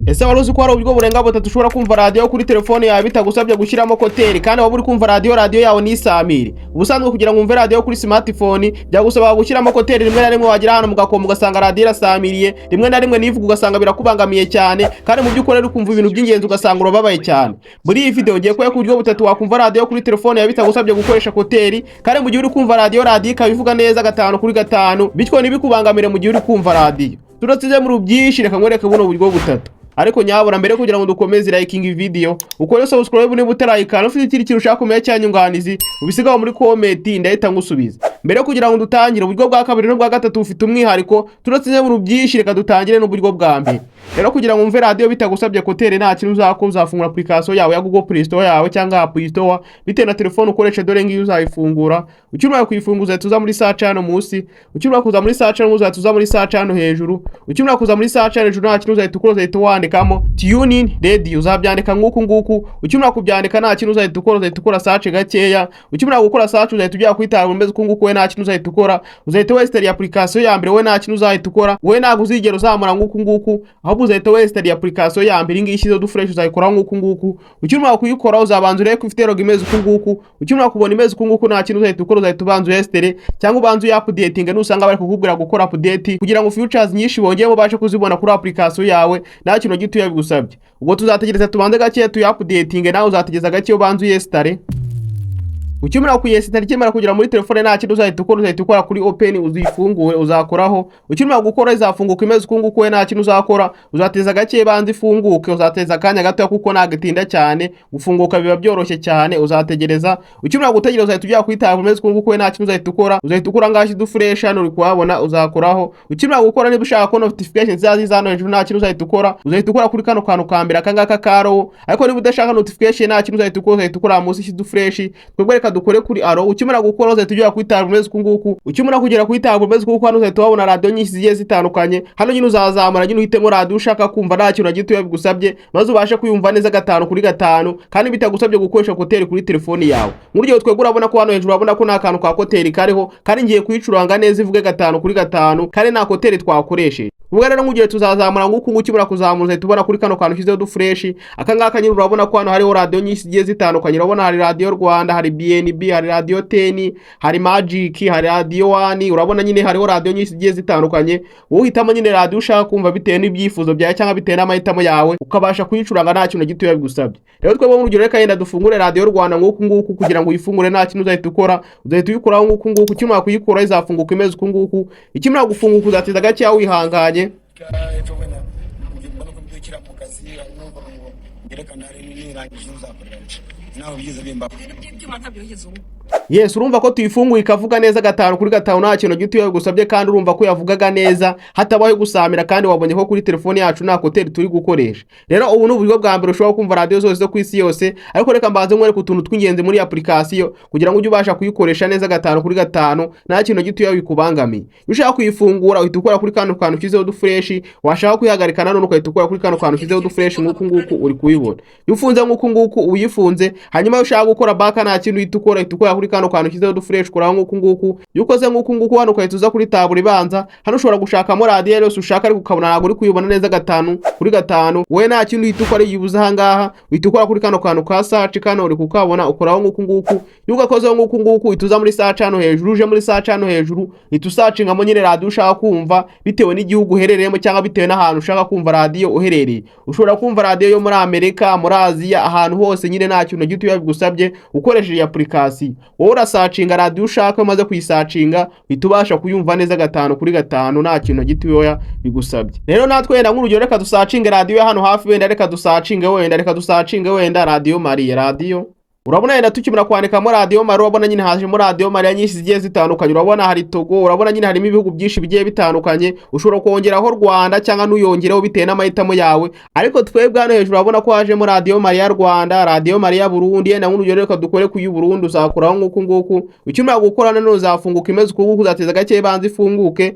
Ese wari uzi ko hari uburyo burenga butatu ushobora kumva radiyo kuri telefone yawe bitagusabye gushyiramo écouteurs, kandi waba uri kumva radiyo, radiyo yawe ntisamire? Ubusanzwe kugira ngo wumve radiyo kuri smartphone byagusaba gushyiramo écouteurs. Rimwe na rimwe wagera hano mu gakomo ugasanga radiyo irasamiriye, rimwe na rimwe nivuga ugasanga birakubangamiye cyane, kandi mu by'ukuri uri kumva ibintu by'ingenzi ugasanga urababaye cyane. Muri iyi video ngiye kwereka uburyo butatu wakumva radiyo kuri telefone yawe bitagusabye gukoresha écouteurs, kandi mu gihe uri kumva radiyo, radiyo ikaba ivuga neza gatanu kuri gatanu, bityo ntibikubangamire mu gihe uri kumva radiyo. Tudatsinze muri byinshi, reka nkwereke buno buryo butatu. Ariko nyabura mbere kugira ngo dukomeze, liking video, ukore subscribe niba utarayikana. Ufite ikindi kintu ushaka kumenya cyangwa inyunganizi, ubisigaho muri comment, ndahita ngusubiza. Mbere kugira ngo dutangire uburyo bwa kabiri n'ubwa gatatu bufite umwihariko, tudatsinze muri byinshi, reka dutangire n'uburyo bwa mbere. Rero kugira ngo wumve radiyo bitagusabye écouteurs, nta kintu uzakora. Uzafungura application yawe ya Google Play Store yawe cyangwa App Store, bitewe na telefone ukoresha. Dore ngiyo, uzayifungura. Ukimara kuyifunguza uzahita uza muri search hano munsi. Ukimara kuza muri search hano, uzahita uza muri search hano hejuru. Ukimara kuza muri search hano hejuru, nta kintu uzahita ukora, uzahita wandikamo TuneIn Radio. Uzabyandika nk'uku nguku. Ukimara kubyandika, nta kintu uzahita ukora, uzahita ukora search gakeya. Ukimara gukora search, uzahita ujya kwitaba umeze uku nguku. We nta kintu uzahita ukora, uzahita wesitara application ya mbere. We nta kintu uzahita ukora, we ntabwo uzigera uzamura nk'uku nguku, ahubwo uzahita wesitara application ya mbere. Iyi ngiyi ishyizeho uduflèche, uzayikora nk'uku nguku. Ukimara kuyikora, uzabanza urebe ko ifite logo imeze uku nguku. Ukimara kubona imeze uku nguku, nta kintu uzahita ukora, uzahita ubanza uyesitare cyangwa ubanza uyaupdatinge nusanga bari kukubwira gukora update, kugira ngo features nyinshi bongeye ubashe kuzibona kuri application yawe nta kintu gito bigusabye. Ubwo tuzategereza tubanze gake tuyaupdatinge, nawe uzategereza gake ubanze uyesitare. Ukimara kuyesitara, ikimara kugera muri telefone, nta kintu uzahita ukora, uzahita ukora kuri open, uzifungure, uzakoraho. Ukimara gukora, izafunguka imeze uku nguku. We nta kintu uzakora, uzateza gake banza ifunguke. Uzateza akanya gato kuko ntabwo itinda cyane gufunguka, biba byoroshye cyane. Uzategereza. Ukimara gutegereza, uzahita ujya kuyitaba umeze uku nguku. We nta kintu uzahita ukora, uzahita ukora ngaho uduflèche hano uri kuhabona, uzakoraho. Ukimara gukora, niba ushaka ko notification zizaza ziza hano hejuru, nta kintu uzahita ukora, uzahita ukora kuri kano kantu ka mbere, aka ngaka ka allow. Ariko niba udashaka notification, nta kintu uzahita ukora, uzahita ukora munsi uduflèche. Twebwe reka dukore kuri allow. Ukimara gukora, uzahita ugera kuri table umeze uku nguku. Ukimara kugera kuri table umeze uku nguku, hano uzahita wabona radiyo nyinshi zigiye zitandukanye. Hano nyine uzazamura nyine uhitemo radiyo ushaka kumva nta kintu na gito bigusabye, maze ubashe kuyumva neza gatanu kuri gatanu, kandi bitagusabye gukoresha écouteurs kuri telefoni yawe. Nk'urugero twebwe urabona ko hano hejuru urabona ko nta kantu ka écouteurs kariho, kandi ngiye kuyicuranga neza ivuge gatanu kuri gatanu, kandi nta écouteurs twakoresheje. Ubwo rero nk'ugiye tuzazamura nguku nguku. Ukimara kuzamura, uzahita ubona kuri kano kantu ushyizeho uduflèche, aka ngaka. Nyine urabona ko hano hariho radiyo nyinshi zigiye zitandukanye. Urabona hari Radiyo Rwanda, hari BNB, hari Radiyo 10, hari Magic, hari Radiyo 1. Urabona nyine hariho radiyo nyinshi zigiye zitandukanye. Wowe uhitamo nyine radiyo ushaka kumva bitewe n'ibyifuzo byawe cyangwa bitewe n'amahitamo yawe, ukabasha kuyicuranga nta kintu gitoya bigusabye. Rero twebwe nk'urugero, reka yenda dufungure Radiyo Rwanda nguku nguku. Kugira ngo uyifungure, nta kintu uzahita ukora, uzahita uyikuraho nguku nguku. Ukimara kuyikuraho, izafunguka imeze uku nguku. Ikimara gufunguka, uzateza gakeya wihanganye. Ejo wenda mbona ko mbyukira mu kazi, numva ngo ngerekana hari nirangije uzakorera nawe bigeze bimbaho. Ibintu by'ibyuma ntabyo wigeze unywa. Yes, urumva ko tuyifunguye ikavuga neza gatanu kuri gatanu, nta kintu gito bigusabye, kandi urumva ko yavugaga neza hatabaho gusamira, kandi wabonye ko kuri telefone yacu nta écouteurs turi gukoresha. Rero ubu ni uburyo bwa mbere ushobora kumva radiyo zose zo ku isi yose. Ariko reka mbanze nkwereke utuntu tw'ingenzi muri application kugira ngo ujye ubasha kuyikoresha neza gatanu kuri gatanu nta kintu gito bikubangamiye. Iyo ushaka kuyifungura, uhita ukora kuri kano kantu ushyizeho uduflèche. Washaka kuyihagarika nanone, ugahita ukora kuri kano kantu ushyizeho uduflèche nk'uku nguku uri kuyibona. Iyo ufunze nk'uku nguku, uyifunze. Hanyuma iyo ushaka gukora back, nta kintu uhita ukora, uhita ukora kuri kano kantu ushyizeho uduflèche, ukuraho nk'uku nguku. Iyo ukoze nk'uku nguku hano, ugahita uza kuri tableau ibanza. Hano ushobora gushakamo radiyo yose ushaka, ariko ukabona ntabwo uri kuyibona neza gatanu kuri gatanu. Wowe nta kintu uhita ukora iyo ubuze aha ngaha, uhita ukora kuri kano kantu ka search. Kano uri kukabona, ukoraho nk'uku nguku. Iyo ugakozeho nk'uku nguku, uhita uza muri search hano hejuru. Uje muri search hano hejuru, uhita usearchingamo nyine radiyo ushaka kumva bitewe n'igihugu uherereyemo cyangwa bitewe n'ahantu ushaka kumva radiyo uherereye. Ushobora kumva radiyo yo muri Amerika, muri Aziya, ahantu hose nyine nta kintu na gito bigusabye ukoresheje iyi application. Wowe urasearchinga radiyo ushaka, umaze kuyisearchinga uhita ubasha kuyumva neza gatanu kuri gatanu nta kintu na gitoya bigusabye. Rero natwe wenda nk'urugero, reka dusearchinge radiyo hano hafi. Wenda reka dusearchinge, wenda reka dusearchinge wenda Radiyo Mariya. Radiyo, urabona wenda tukimara kwandikamo Radiyo Mariya, urabona nyine hajemo Radiyo Mariya nyinshi zigiye zitandukanye. Urabona hari Togo, urabona nyine harimo ibihugu byinshi bigiye bitandukanye. Ushobora kongeraho Rwanda cyangwa ntuyongereho bitewe n'amahitamo yawe. Ariko twebwe hano hejuru urabona ko hajemo Radiyo Mariya Rwanda, Radiyo Mariya Burundi. Yenda nk'urugero reka dukore ku y'u Burundi. Uzakuraho nk'uku nguku. Ukimara gukora nanone, uzafunguka imeze uku nguku. Uzateza gake banza ifunguke.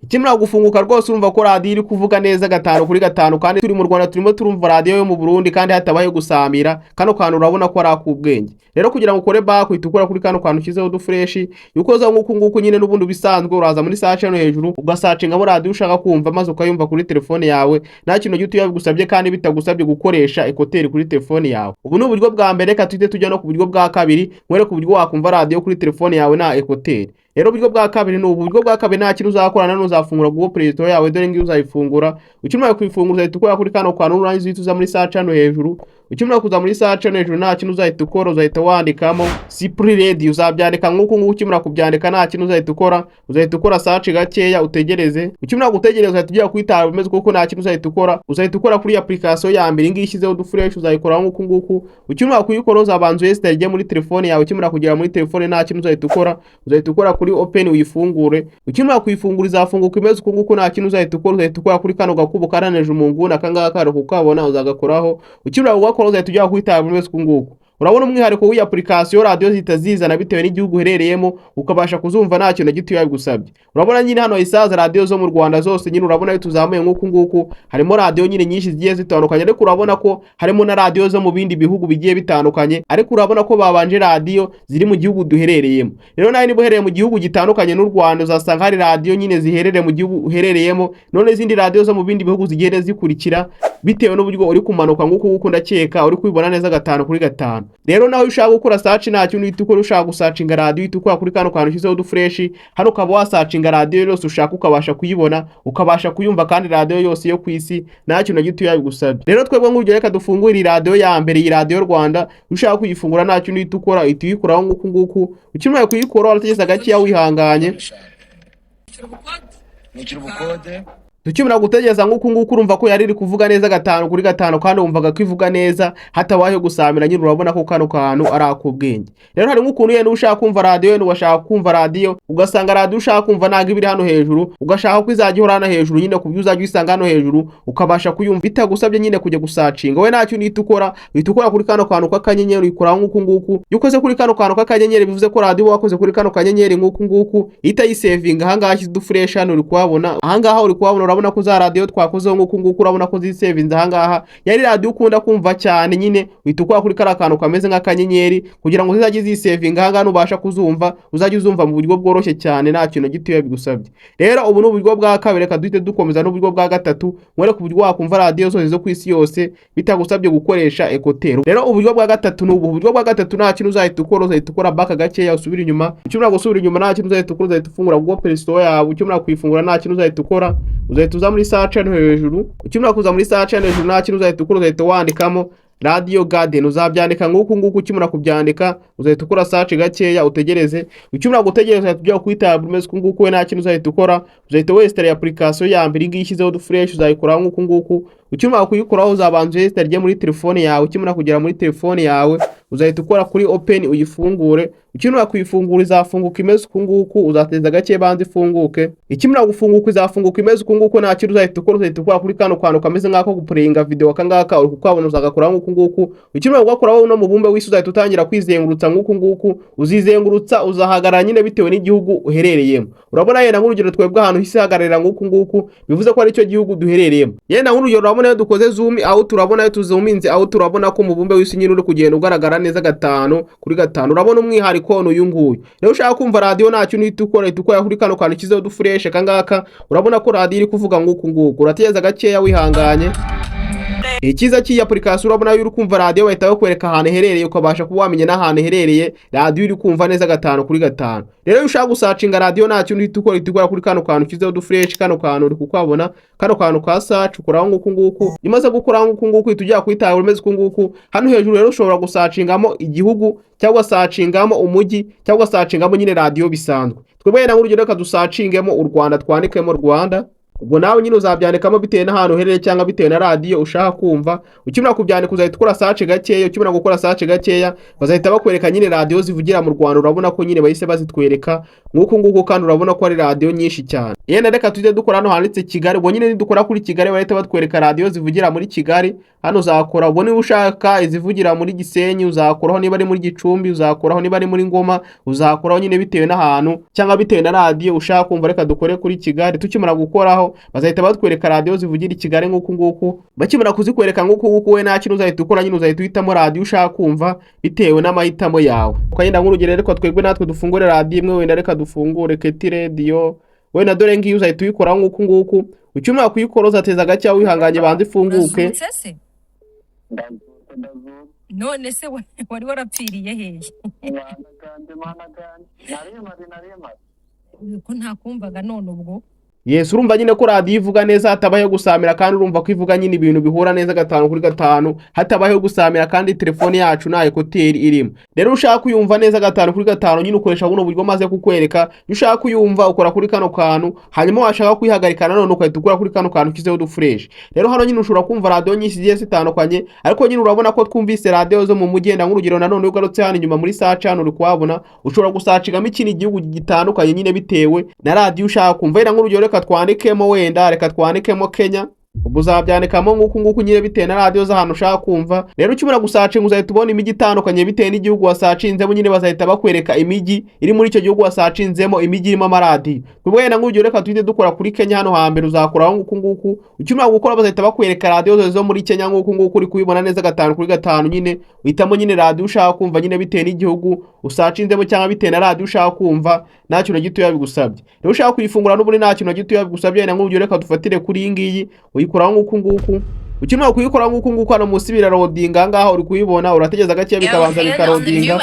Ikimara gufunguka rwose, urumva ko radiyo iri kuvuga neza 5 kuri 5, kandi turi mu Rwanda, turimo turumva radiyo yo mu Burundi kandi hatabaye gusamira. Kano kantu urabona ko ari ak'ubwenge. Rero kugira ngo ukore back, uhita ukora kuri kano kantu ushyizeho uduflèche. Iyo ukoze nk'uku nguku nyine, n'ubundi bisanzwe, uraza muri search hano hejuru, ugasearchingamo radiyo ushaka kumva, maze ukayumva kuri telefone yawe nta kintu gito bigusabye, kandi bitagusabye gukoresha écouteur kuri telefone yawe. Ubu ni uburyo bwa mbere. Reka tuhite tujya no ku buryo bwa kabiri, nkwereke uburyo wakumva radiyo kuri telefone yawe nta écouteur. Rero uburyo bwa kabiri ni ubu. Buryo bwa kabiri, nta kintu uzakorana, n'uzafungura Google Play Store yawe. Dore ngiyo, uzayifungura. Ukimara kuyifungura, uzahita ukora kuri kano kantu, nurangiza uhita uza muri search hano hejuru. Ukimara kuza muri search hano hejuru, nta kintu uzahita ukora, uzahita wandikamo Simply Radio. Uzabyandika nk'uku nguku. Ukimara kubyandika, nta kintu uzahita ukora, uzahita ukora search gakeya, utegereze. Ukimara gutegereza, uzahita ujya kwitaba bimeze kuko nta kintu uzahita ukora, uzahita ukora kuri application ya mbere ngiyi ishyizeho uduflèche. Uzayikora nk'uku nguku. Ukimara kuyikora, uzabanza uyinstalle ijye muri telefone yawe. Ukimara kugera muri telefone, nta kintu uzahita ukora, uzahita ukora kuri open, uyifungure. Ukimara kuyifungura, izafunguka imeze uku nguku. Nta kintu uzahita ukora, uzahita ukora kuri kano gakubo karanije mu nguni aka ngaka, kari kukabona, uzagakoraho. Ukimara kugakora, uzahita ujya kwitaba imeze uku nguku. Urabona umwihariko w'iyi application, radiyo zihita zizana bitewe n'igihugu uherereyemo, ukabasha kuzumva nta kintu na gito bigusabye. Urabona nyine hano isaza radiyo zo mu Rwanda zose nyine. Urabona iyo tuzamuye nk'uku nguku, harimo radiyo nyine nyinshi zigiye zitandukanye, ariko urabona ko harimo na radiyo zo mu bindi bihugu bigiye bitandukanye, ariko urabona ko babanje radiyo ziri mu gihugu duherereyemo. Rero nawe niba uherereye mu gihugu gitandukanye n'u Rwanda, uzasanga hari radiyo nyine ziherereye mu gihugu uherereyemo, none izindi radiyo zo mu bindi bihugu zigenda zikurikira bitewe n'uburyo uri kumanuka nk'uku nguku. Ndakeka uri kubibona neza 5 kuri 5. Rero nawe ushaka gukora search, nta kintu uhita ukora. Ushaka gusearchinga radiyo, uhita ukora kuri kano kantu ushyizeho uduflèche hano, ukaba wasearchinga radiyo yose ushaka, ukabasha kuyibona, ukabasha kuyumva, kandi radiyo yose yo ku isi nta kintu na gito yabigusabye. Rero twebwe nk'urugero, reka dufungure iyi radiyo ya mbere, iyi Radiyo Rwanda. Ushaka kuyifungura, nta kintu uhita ukora, uhita uyikoraho nk'uku nguku. Ukimara kuyikora, urategereza gakeya wihanganye. Nishyura ubukode. Tukimara gutegereza nk'uku nguku, urumva ko yari iri kuvuga neza 5 kuri 5, kandi wumvaga ko ivuga neza hatabayeho gusamira nyine. Urabona ko kano kantu ari ak'ubwenge. Rero hari nk'ukuntu yenda ushaka kumva radiyo, yenda ugashaka kumva radiyo, ugasanga radiyo ushaka kumva ntabwo iba iri hano hejuru, ugashaka ko izajya ihora hano hejuru nyine, ku buryo uzajya uyisanga hano hejuru, ukabasha kuyumva bitagusabye nyine kujya gusearchinga. Wowe nta kintu uhita ukora, uhita ukora kuri kano kantu k'akanyenyeri, uyikoraho nk'uku nguku. Iyo ukoze kuri kano kantu k'akanyenyeri, bivuze ko radiyo wakoze kuri kano kanyenyeri nk'uku nguku, ihita yisavinga ahangaha ashyize uduflèche hano uri kuhabona. Ahangaha uri kuhabona, urabona ko za radiyo twakozeho nk'uku nguku, urabona ko zisavinze ahangaha. Yari radiyo ukunda kumva cyane nyine, uhita ukora kuri kariya kantu kameze nk'akanyenyeri kugira ngo zizajye zisavinga ahangaha, nubasha kuzumva, uzajye uzumva mu buryo bworoshye cyane, nta kintu gitoya bigusabye. Rero ubu ni uburyo bwa kabiri. Reka duhite dukomeza n'uburyo bwa gatatu, nkwereke uburyo wakumva radiyo zose zo ku isi yose bitagusabye gukoresha écouteur. Rero uburyo bwa gatatu ni ubu. Uburyo bwa gatatu, nta kintu uzahita ukora, uzahita ukora back gakeya, usubira inyuma. Ukimara gusubira inyuma, nta kintu uzahita ukora, uzahita ufungura Google Play Store yawe. Ukimara kuyifungura, nta kintu uzahita ukora, uzahita uza muri search hano hejuru. Ukimara kuza muri search hano hejuru, nta kintu uzahita ukora, uzahita wandikamo Radio Garden. Uzabyandika nk'uku nguku. Ukimara kubyandika, uzahita ukora search gakeya, utegereze. Ukimara gutegereza, uzahita ujya kuri tab umeze uku nguku. We nta kintu uzahita ukora, uzahita winstalla application ya mbere ngiyi ishyizeho uduflèche. Uzayikoraho nk'uku nguku. Ukimara kuyikoraho, uzabanza uyinstalle ijye muri telefone yawe. Ukimara kugera muri telefone yawe, uzahita ukora kuri open, uyifungure. Ukimara kuyifungura, izafunguka imeze uku nguku. Uzateza gake banza ifunguke. Ikimara gufunguka, izafunguka imeze uku nguku. Nta kintu uzahita ukora, uzahita ukora kuri kano kantu kameze nk'ako guplayinga video aka ngaka, uri kukabona, uzagakoraho nk'uku nguku. Ukimara kugakoraho, uno mubumbe w'isi uzahita utangira kwizengurutsa nk'uku nguku. Uzizengurutsa, uzahagarara nyine bitewe n'igihugu uherereyemo. Urabona yenda nk'urugero, twebwe ahantu hisi hagararira nk'uku nguku, bivuze ko aricyo gihugu duherereyemo. Yenda nk'urugero, urabona iyo dukoze zoom out, urabona iyo tuzoominze out, turabona ko umubumbe w'isi nyine uri kugenda ugaragara neza 5 kuri 5. Urabona umwihariko ni uyu nguyu. Rero ushaka kumva radiyo, nta kintu uhita ukora, uhita ukora kuri kano kantu ushyizeho uduflèche aka ngaka. Urabona ko radiyo iri kuvuga nk'uku nguku. Urategereza gakeya wihanganye. Icyiza cy'iyi application, urabona iyo uri kumva radiyo bahita bakwereka ahantu iherereye, ukabasha kuba wamenya n'ahantu iherereye radiyo uri kumva neza 5 kuri 5. Rero iyo ushaka gusearchinga radiyo, nta kintu uhita ukora, uhita ukora kuri kano kantu ushyizeho uduflèche, kano kantu uri kukabona, kano kantu ka search, ukoraho nguku nguku. Iyo umaze gukoraho nguku nguku, uhita ujya kuri umeze uku nguku hano hejuru. Rero ushobora gusearchingamo igihugu, cyangwa searchingamo umujyi, cyangwa searchingamo nyine radiyo bisanzwe. Twebwe wenda nk'urugero, reka dusearchingemo u Rwanda, twandikemo Rwanda. Ubwo nawe nyine uzabyandikamo bitewe n'ahantu uherereye cyangwa bitewe na radiyo ushaka kumva. Ukimara kubyandika, uzahita ukora search gakeya. Ukimara gukora search gakeya, bazahita bakwereka nyine radiyo zivugira mu Rwanda. Urabona ko nyine bahise bazitwereka nk'uku nguku, kandi urabona ko ari radiyo nyinshi cyane. Yenda reka tujye dukora hano handitse Kigali. Ubwo nyine nidukora kuri Kigali, bahita batwereka radiyo zivugira muri Kigali. Hano uzakora, ubwo niba ushaka izivugira muri Gisenyi uzakoraho, niba ari muri Gicumbi uzakoraho, niba ari muri Ngoma uzakoraho, nyine bitewe n'ahantu cyangwa bitewe na radiyo ushaka kumva. Reka dukore kuri Kigali. Tukimara gukoraho, bazahita batwereka radiyo zivugira i Kigali nk'uku nguku. Bakimara kuzikwereka nk'uku nguku, we nta kintu uzahita ukora nyine, uzahita uhitamo radiyo ushaka kumva bitewe n'amahitamo yawe. Ukagenda nk'urugero, reka twebwe natwe dufungure radiyo imwe, wenda reka dufungure KT Radio wenda, dore ngiyo. Uzahita uyikora nk'uku nguku. Ukimara kuyikora, uzateza gakeya wihanganye, banze ifunguke. Urazutse se? Ndazutse, ndazutse. None se wari warapfiriye hehe? Mana ganjye, Mana ganjye, nari mpari, nari mpari. Ko ntakumvaga none ubwo? Yes, urumva nyine ko radiyo ivuga neza hatabayeho gusamira, kandi urumva ko ivuga nyine ibintu bihura neza 5 kuri 5, hatabayeho gusamira, kandi telefone yacu nta écouteur irimo. Rero ushaka kuyumva neza 5 kuri 5 nyine, ukoresha buno buryo maze kukwereka. Iyo ushaka kuyumva, ukora kuri kano kantu, hanyuma washaka kuyihagarika nanone ugahita ukora kuri kano kantu ushyizeho uduflèche. Rero hano nyine ushobora kumva radiyo nyinshi zigiye zitandukanye, ariko nyine urabona ko twumvise radiyo zo mu mujyi. Wenda nk'urugero nanone, iyo ugarutse hano inyuma muri search, hano uri kuhabona, ushobora gusearchingamo ikindi gihugu gitandukanye nyine bitewe na radiyo ushaka kumva. Wenda nk'urugero, reka twandikemo, wenda reka twandikemo Kenya. Ubwo uzabyandikamo nk'uku nguku nyine bitewe na radiyo z'ahantu ushaka kumva. Rero ukimara gusearchinga, uzahita ubona imijyi itandukanye bitewe n'igihugu wasearchinzemo. Nyine bazahita bakwereka imijyi iri muri icyo gihugu wasearchinzemo, imijyi irimo amaradiyo. Ubwo wenda nk'urugero, reka tuhite dukora kuri Kenya hano hambere. Uzakoraho nk'uku nguku. Ukimara gukora, bazahita bakwereka radiyo zose zo muri Kenya nk'uku nguku uri kubibona neza 5 kuri 5. Nyine uhitamo nyine radiyo ushaka kumva nyine bitewe n'igihugu usearchinzemo cyangwa bitewe na radiyo ushaka kumva, nta kintu na gitoya bigusabye. Rero ushaka kuyifungura, n'ubundi nta kintu na gitoya bigusabye. Wenda nk'urugero, reka dufatire kuri iyi ngiyi. Uyikoraho nk'uku nguku. Ukimara kuyikora nk'uku nguku, hano munsi biraloadinga. Aha ngaha uri kuyibona, urategereza gakeya bikabanza bikaloadinga.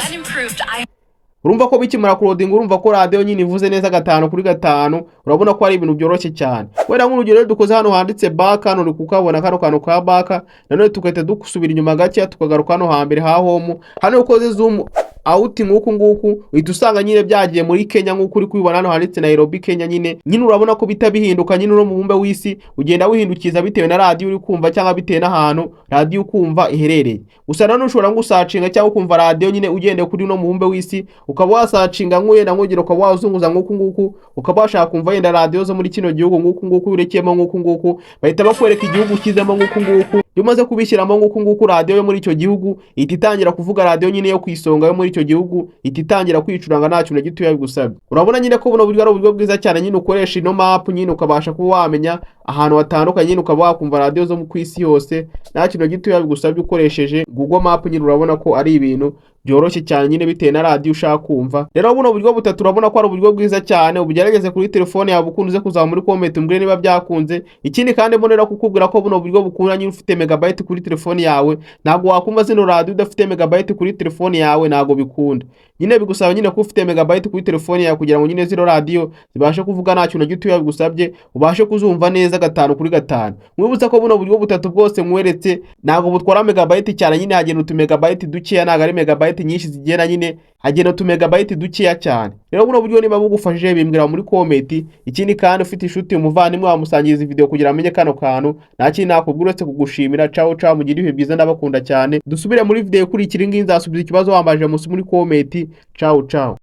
Urumva ko bikimara kuloadinga, urumva ko radiyo nyine ivuze neza 5 kuri 5. Urabona ko ari ibintu byoroshye cyane. Wenda nk'urugero, rero dukoze hano handitse back, hano uri kukabona kano kantu ka back, nanone tugahita dusubira inyuma gakeya, tukagaruka hano hambere ha home. Hano ukoze zoom out nk'uku nguku, uhita usanga nyine byagiye muri Kenya nk'uko uri kubibona hano handitse Nairobi, Kenya. Nyine urabona ko bita bihinduka nyine. Uno mubumbe w'isi ugenda wihindukiza bitewe na radiyo uri kumva cyangwa bitewe n'ahantu radiyo ukumva iherereye. Gusa nanone ushobora nko gusearchinga cyangwa ukumva radiyo nyine ugendeye kuri uno mubumbe w'isi, ukaba wasearchinga nk'uyenda nk'urugero, ukaba wazunguza nk'uku nguku, ukaba washaka kumva wenda radiyo zo muri kino gihugu nk'uku nguku. Urekeyemo nk'uku nguku, bahita bakwereka igihugu ushyizemo nk'uku nguku. Iyo umaze kubishyiramo nk'uku nguku, radiyo yo muri icyo gihugu ihita itangira kuvuga. Radiyo nyine yo ku isonga yo muri icyo gihugu ihita itangira kwicuranga nta kintu na gitoya bigusabye. Urabona nyine ko buno buryo ari uburyo bwiza cyane nyine, ukoresha ino map nyine ukabasha kuba wamenya ahantu hatandukanye nyine, ukaba wakumva radiyo zo ku isi yose nta kintu na gitoya bigusabye, ukoresheje Google Map. Nyine urabona ko ari ibintu byoroshye cyane nyine bitewe na radiyo ushaka kumva. Rero buno buryo butatu urabona ko ari uburyo bwiza cyane. Ubugerageze kuri telefone yawe, ukunze kuzaba muri comment umbwire niba byakunze. Ikindi kandi, mbonera kukubwira ko buno buryo bukunda nyine ufite megabyte kuri telefone yawe. Ntabwo wakumva zino radiyo udafite megabyte kuri telefone yawe, ntabwo bikunda nyine. Bigusaba nyine ko ufite megabyte kuri telefone yawe kugira ngo nyine zino radiyo zibashe kuvuga nta kintu na gitoya bigusabye, ubashe kuzumva neza 5 kuri 5. Mwibutsa ko buno buryo butatu bwose nkweretse ntabwo butwara megabyte cyane nyine, hagenda utu megabyte dukeya, ntabwo ari megabyte nyinshi zigenda nyine, hagenda utu megabyte dukeya cyane. Rero buno buryo niba bugufashije, bimbwira muri comment. Ikindi kandi, ufite inshuti, umuvandimwe, wamusangiza video kugira amenye kano kantu. Nta kindi nakubwira uretse kugushimira. Ciao ciao, mugire ibihe byiza, ndabakunda cyane. Dusubire muri video ikurikira. Iyi ngiyi nzasubiza ikibazo wambaje munsi muri comment. Ciao ciao.